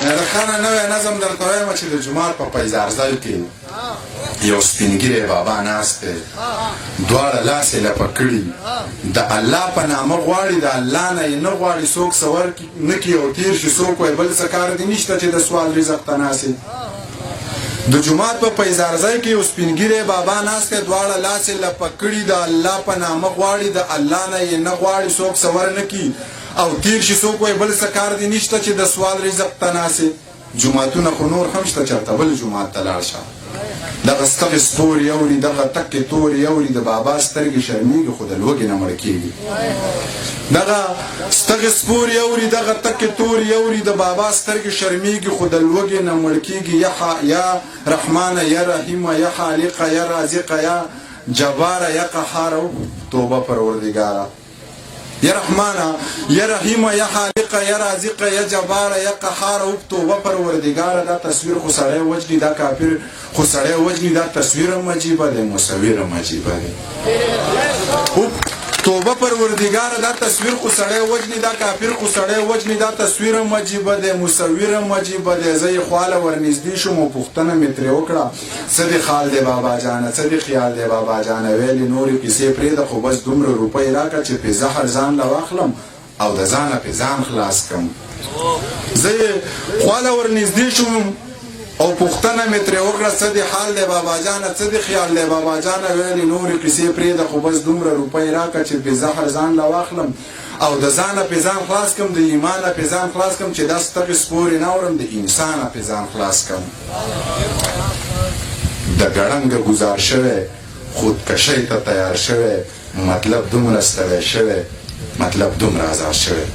نادرخانه نوی نظم درته وایم چې د جومات په پیزارځای کې یو سپین ږیری بابا ناست دی، دواړه لاس یې لپه کړي، د الله په نامه غواړي، د الله نه یې نه غواړي، څوک څه ورنه کړي او تېر شي، څوک وایي بل څه کار دې نشته چې د سوال رزق ته ناست یې. د جومات په پیزارځای کې یو سپین ږیری بابا ناست دی، دواړه لاس یې لپه کړي، د الله په نامه غواړي، د الله نه یې نه غواړي، څوک څه ورنه کړي او تېر شي، څوک وایي بل څه کار دې نشته چې د سوال رزق ته ناست یې. جوماتونه خو نور هم شته چرته بل جومات ته لاړ شه. دغه ستغې ستوري اوري، دغه تکې تورې اوري، د بابا سترګې شرمېږي خو د لوږې نه مړ کېږي. دغه ستغې سپورې اوري، دغه تکې تورې اوري، د بابا سترګې شرمېږي خو د لوږې نه مړ کېږي. یا رحمانه، یا رحیمه، یا خالقه، یا رازقه، یا جباره، یا قهاره، توبه پروردګاره. یا رحمانه، یا رحیمه، یا خالقه، یا رازقه، یا جباره، یا قهاره، اوف توبه پروردګاره، دا تصویر خو سړی وژني، دا کافر خو سړی وژني، دا تصویر هم عجیبه دی، مصور هم عجیبه دی. اوف توبه پروردګاره، دا تصویر خو سړی وژني، دا کافر خو سړی وژني، دا تصویر هم عجیبه دی، مصور هم عجیبه دی. زه یې خواله ورنږدې شوم او پوښتنه مې ترې وکړه، څه دې خال دی بابا جانه، څه دې خیال دی بابا جانه، ویلې نورې کیسې پرېږده خو بس دومره روپۍ راکړه چې پې زهر ځان له واخلم او د ځانه پې ځان خلاص کړم. زه یې خواله ورنږدې شوم او پوښتنه مې ترې وکړه، څه دې حال دی بابا جانه، څه دې خیال دی بابا جانه، ویلې نورې کیسې پرېږده خو بس دومره روپۍ راکړه چې پې زهر ځان له واخلم او د ځانه پې ځان خلاص کړم، د ایمانه پې ځان خلاص کړم، چې دا ستغې سپورې نه اورم، د انسانه پې ځان خلاص کړم. د ګړنګه ګوزار شوی، خودکشۍ ته تیار شوی، مطلب دومره ستړی شوی، مطلب دومره ازار شوی.